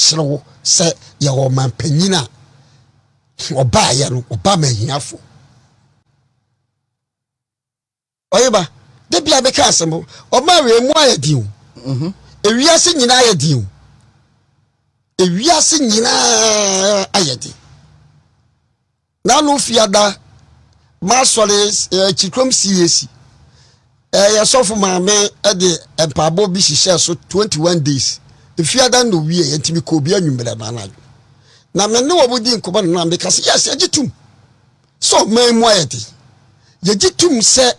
kyerɛ wo sɛ yɛwɔ ɔmanpanyin a ɔbaayɛ no ɔba ma ahiafo. Ɔyeba, da bi a bɛka asɛm ɔma wei mu ayɛ den o. Ewiase nyinaa ayɛ den o. Ewiase nyinaa ayɛ den. N'ano fiada m'asɔre akyikurom CAC. Ɛyɛ sɔfo maame de mpaebɔ bi hyehyɛ so 21 days. Efiada no wie nti mekɔ obi anwummerɛ no anadwo. Na me ne wɔn di nkɔmmɔ no na meka sɛ yes, yɛgye tom sɛ ɔman mu ayɛ den. Yɛgye tom sɛ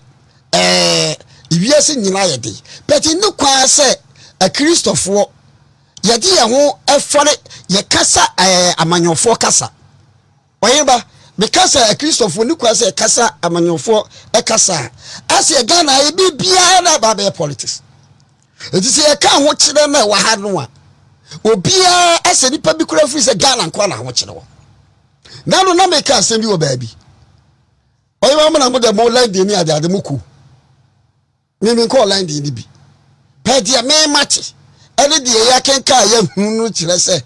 ewiase nyinaa ayɛ den. But ne kwan sɛ akristofoɔ yɛde yɛn ho ɛfɔre yɛkasa amanyɔfoɔ kasa. Ɔyeba, meka sɛ akristofoɔ ne kwan sɛ yɛkasa amanyɔfoɔ ɛkasa a, asɛ Ghana ayɛ biribiara na aba abɛyɛ politics. Nti sɛ yɛka ahokyerɛ no a ɛwɔ ha no a, obiara asɛ nipa bi kura firi sɛ Ghana nko na ahokyerɛ wɔ. Na no na meka asɛm bi wɔ baabi. Ɔyeba mo na mo de mo London ne adeade mo ku. Mimi nkɔɔ London ni bi. Pɛ deɛ mema te ɛne deɛ yɛakenka a yɛhu no kyerɛ sɛ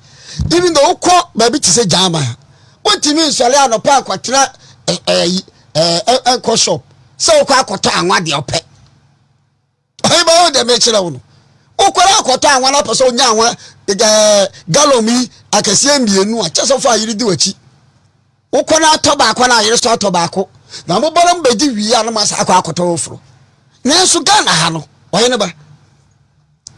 even though wokɔ baabi te sɛ German a, wontumi nsɔre anɔpa akɔtena ɛyi ɛnkɔ shop sɛ wokɔ akɔtɔ anwa deɛ ɔpɛ. Ɔyeba wo deɛ mekyerɛ wo no, wokɔrɔ akɔtɔ anwa no apɛ sɛ wonya anwa gallon yi akɛseɛ mmienu a, kyɛ sɛ wofa ayere di w'akyi. Wokɔ no atɔ baako na ayere so atɔ baako na mobɔ no mbɛdi wie a, no ma sa akɔ akɔtɔ foforɔ. Nanso Ghana ha no, ɔyɛ ne ba,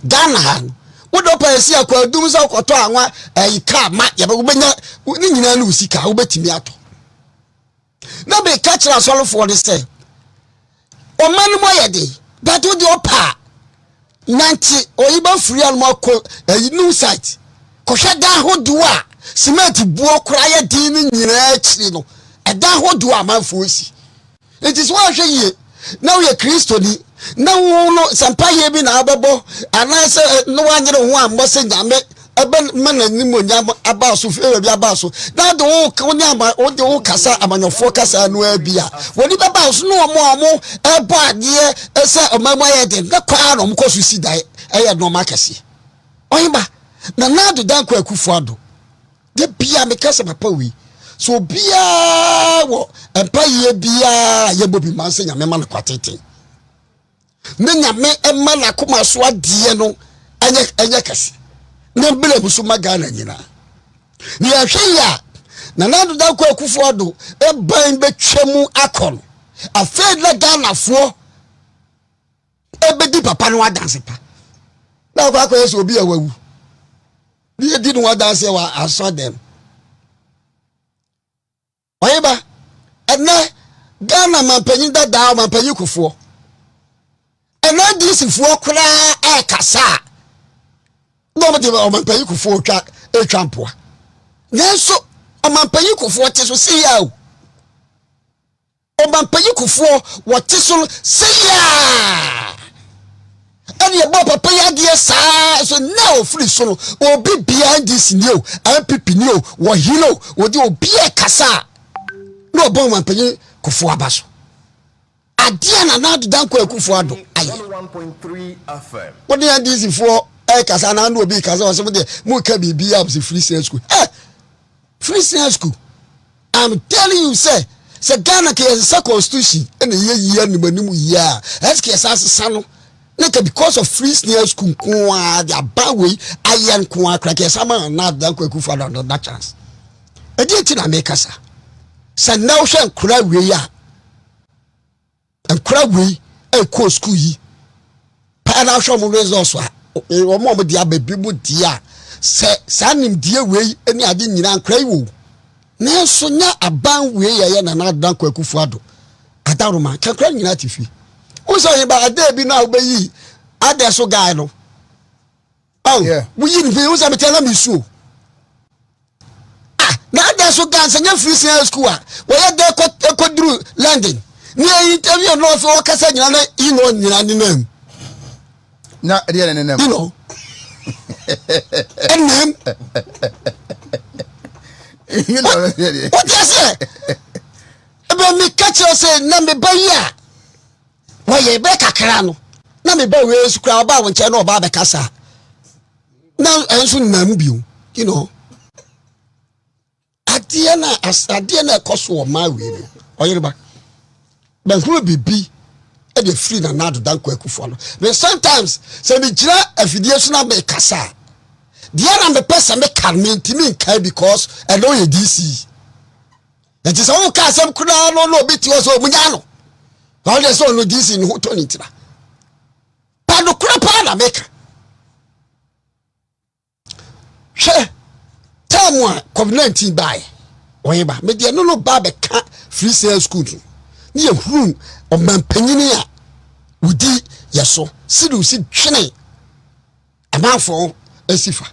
Ghana ha no wode ɔpa esi akɔ adum sɛ wokɔtɔ anwa ɛyi kaa ma yɛbɛ wobɛnya ne nyinaa ne wo sika wobɛtumi atɔ. Na meka kyerɛ asɔrefoɔ no sɛ ɔma no mu ayɛ den, but wode ɔpa a nante oyi ba firi anom akɔ ɛyi new site kɔhwɛ dan ahodoɔ a cement buo koraa yɛ den no nyinaa akyiri no, ɛdan ahodoɔ a amanfoɔ si. Nti sɛ woahwɛ yie na woyɛ kristoni na wo no sɛ mpayɛ bi na wobɛbɔ anaasɛ na woanyere wo ho ammɔ sɛ Nyame ɛbɛma n'animonyam aba so fie baabi aba so na de wo wo ne ama wode wo kasa amanyɔfoɔ kasa no ara bi a wɔde bɛba so ne wɔn a wɔn ɛbɔ adeɛ sɛ ɔman mu ayɛ den na kwaa na wɔn kɔ so si dan ɛyɛ nneɛma akɛseɛ. Ɔhema Nana Addo Dankwa Akufo Addo, de bia meka sɛ papa wei so obiara wɔ mpayɛ biara yɛbɔ bi ma sɛ Nyame ma no kwa tenten ne Nyame ma n'akoma so adeɛ no ɛnyɛ kɛse na mbere mu so ma Ghana nyinaa. Na yɛhwɛ yi a, Nana Addo Dankwa Akufo Addo ɛban bɛtwa mu akɔ no, afei na Ghanafoɔ ɛbɛdi papa no adanse pa na akɔ akɔyɛ sɛ obi a wawu ne yɛdi no adanse wɔ asɔ dɛm. Ɔyeba, ɛnɛ Ghana mampanyin dadaa ɔmampanyin Kufuor, ɛnɛ NDC foɔ koraa ɛɛkasa a na wɔn de ɔmampanyin Kufuor twa etwa mpoa, nanso ɔmampanyin Kufuor te so si ya o. Ɔmampanyin Kufuor wɔte so si ya, ɛne ɛbɔ papa yi adeɛ saa so na ofiri so no, obi bia NDC ni o, NPP ni o, wɔhene o, wɔde obi ɛkasa a na ɔbɔ ɔmampanyin Kufuor aba so. Adeɛ na Nana Addo Dankwa Akufo Addo ayɛ, wode NDC foɔ ɛkasa na obi kasa ɔsɛ mo deɛ mo ka biribi a sɛ free senior school, free senior school. I'm telling you sɛ Ghana ka yɛsesa constitution ɛna yɛ yie anim anim yie a, ɛsɛ ka yɛsa asesa no ne ka because of free senior school nko ara de aba wei ayɛ nko ara kora ka yɛsa ma Nana Addo Dankwa Akufo Addo another chance. Ɛdeɛ nti na mekasa sɛ nnɛ wohwɛ nkora wei a, nkora wei ɛkɔ school yi paa na ahwɛ ɔmo results a wɔn a wɔn de aba bi mu deɛ a sɛ saa nimdeɛ wei ne ade nyinaa nkora yi wɔ, nanso nya aban wei yɛ yɛ Nana Addo Dankwa Akufo Addo adaroma kankora nyinaa te fi wosɛ ɔyɛ ade bi no a wobɛyi adɛ so guy no ɔw woyi ne fi wosɛ metɛ na mesuo ah na adɛ so guy sɛ nyɛ free senior school a wɔyɛ dɛ kɔduru London ne yɛ interview no ɔfɛ wɔkasa nyina na ino nyina ne nam. Na ɛdeɛ ne nenam. Ino ɛnam wote aseɛ ɛbɛ meka kyerɛ sɛ na meba yi a wɔyɛ bɛ kakra no na meba wei so koraa ɔbaa wo nkyɛn na ɔbaa bɛkasa na ɛnso nenam bio. Adeɛ na adeɛ na ɛkɔ so wɔ maa wei mu. Ɔyereba bɛhunu biribi ɛde firi Nana Addo Dankwa Akufo ano. But sometimes sɛ megyina afidie so na mekasa a, deɛ na mepɛ sɛ meka no mentumi nkae because ɛno yɛ DC. Nti sɛ woka asɛm koraa no na obi te hɔ sɛ ɔmunya no, na ɔdeɛ sɛ ɔno DC ne ho tɔ ne ntira. Pa nokorɛ paa na meka. Hwɛ time a COVID-19 baeɛ, ɔyɛ ba mede ɛno no ba bɛka free sale school no ne yɛhunu ɔmampanyini a wodi yɛ so sɛde wosi dwene amanfoɔ asi fa.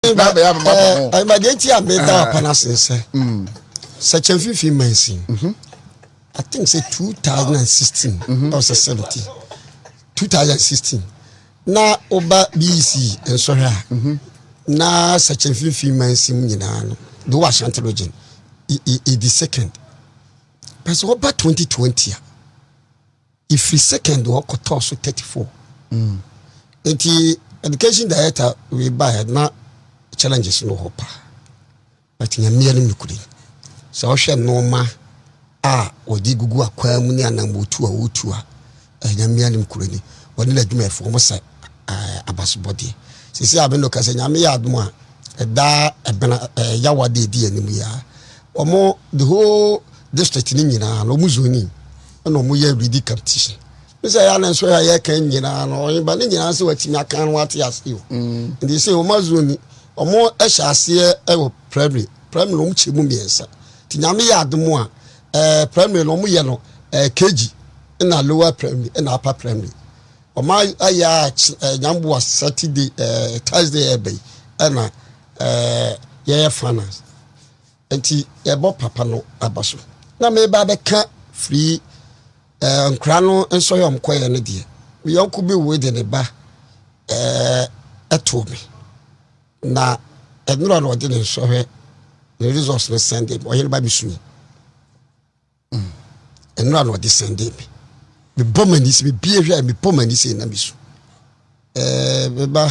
Ɛdeɛ nti a meda apa no ase sɛ sɛ kyɛmfimfini mansin, I think sɛ 2016 or sɛ 17, 2016 na woba BEC nsɔhwɛ a, na sɛ kyɛmfimfini mansin nyinaa no de wɔ Ashanti Region ɛdi second. Pɛ sɛ wɔba 2020 a, ɛfiri second wɔkɔtɔɔ so 34. Nti education director wei baeɛ na challenges no hɔ paa, but Nyamea no nokure sɛ wohwɛ nnoɔma a wɔde gugu akwaa mu ne anammɔtu a wɔtu a, Nyamea no kure ni wɔne n'adwumayɛfoɔ wɔn sɛ abasobɔdeɛ. Sisi a bɛno ka sɛ Nyame yɛ adom a, ɛda ɛbena yawa de ɛdi anim yi a, wɔn the whole district ne nyinaa no wɔn zoning ɛna wɔn yɛ reading competition. Ne sɛ ɛyɛ nso yɛ yɛka nyinaa no, ɔyɛba ne nyinaa sɛ watumi aka no ate ase o. Nti sɛ wɔn azone, wɔn hyɛ aseɛ ɛwɔ primary. Primary wɔn kyɛ mu mmiɛnsa. Nti Nyame yɛ adom a, primary no wɔn yɛ no KG ɛna lower primary ɛna upper primary. Wɔn ayɛ a nyamboa Saturday, Thursday ɛbɛ yi ɛna yɛyɛ finance. Nti yɛbɔ papa no aba so na meba bɛka free nkora no nso yɛ ɔmkɔyɛ no deɛ, me yɔnko bi wei de ne ba ɛtoo me na ɛnora na ɔde ne nsɔhwɛ ne results no send me. Ɔyere ba bi sui ɛnora na ɔde send me. Mebɔ m'ani sɛ mebie hwɛ a, mebɔ m'ani sɛ na mesu. Meba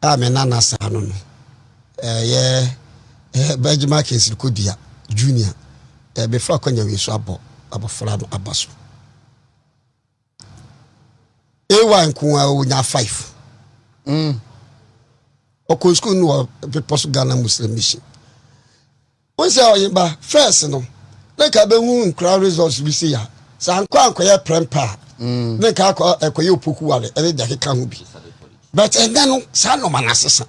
a me nana saa no ɛyɛ Benjamin Kensiri Kodua Junior. Mefa akɔnya wei so abɔ abɔfra no aba so. AY nko a ɔnya 5. Ɔkɔ school no wɔ Bepɔ So Ghana Muslim Mission. Wɔn sɛ ɔyɛ ba first no ne nka bɛhu nkura results bi si ya sɛ ankɔ ankɔyɛ prɛmpa a, ne nka akɔ ɛkɔyɛ Opoku Ware ɛne deɛ keka ho bi, but ɛnɛ no saa nɔɔma no asesa.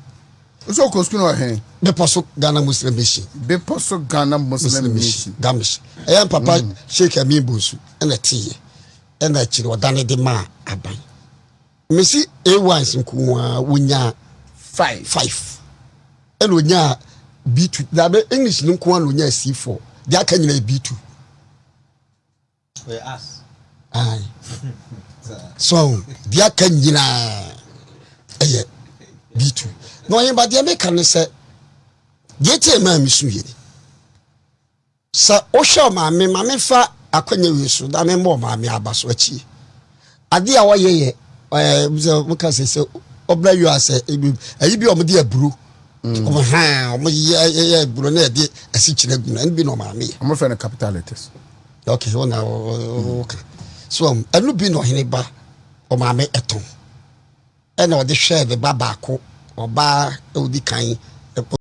Nso ɔkɔ sukuu no wɔ hɛn? Bepɔ So Ghana Muslim Mission. Bepɔ So Ghana Muslim Mission. Gamish ɛyɛ papa Sheikh Amin Bonsu ɛna teeɛ ɛna akyiri ɔdane de maa aban. Mesi A1s nko a wonya 5. 5 ɛna onya B2 dabe. English no nko a na onya C4, deɛ aka nyina yɛ B2. Aye. So deɛ aka nyinaa ɛyɛ B2. Na ɔyɛ deɛ meka ne sɛ deɛ tie maa me su yɛ ni sɛ wohwɛ ɔmaame ma mefa akɔnya wei so na memmɔ ɔmaame aba so akyi. Adeɛ a wɔyɛ yɛ sɛ moka sɛ ɔbra yi a sɛ ɛyi bi a ɔmode aburo ɔmo ha ɔmo yɛ aburo na yɛde asikyerɛ gu no, ɛno bi na ɔmaame yɛ. Ɔmo fɛ no capital letters. Ok, wɔn na wɔka so ɛno bi na ɔhene ba ɔmaame ɛtɔn ɛna ɔde hwɛɛ ne ba baako, ɔbaa a ɔdi kan.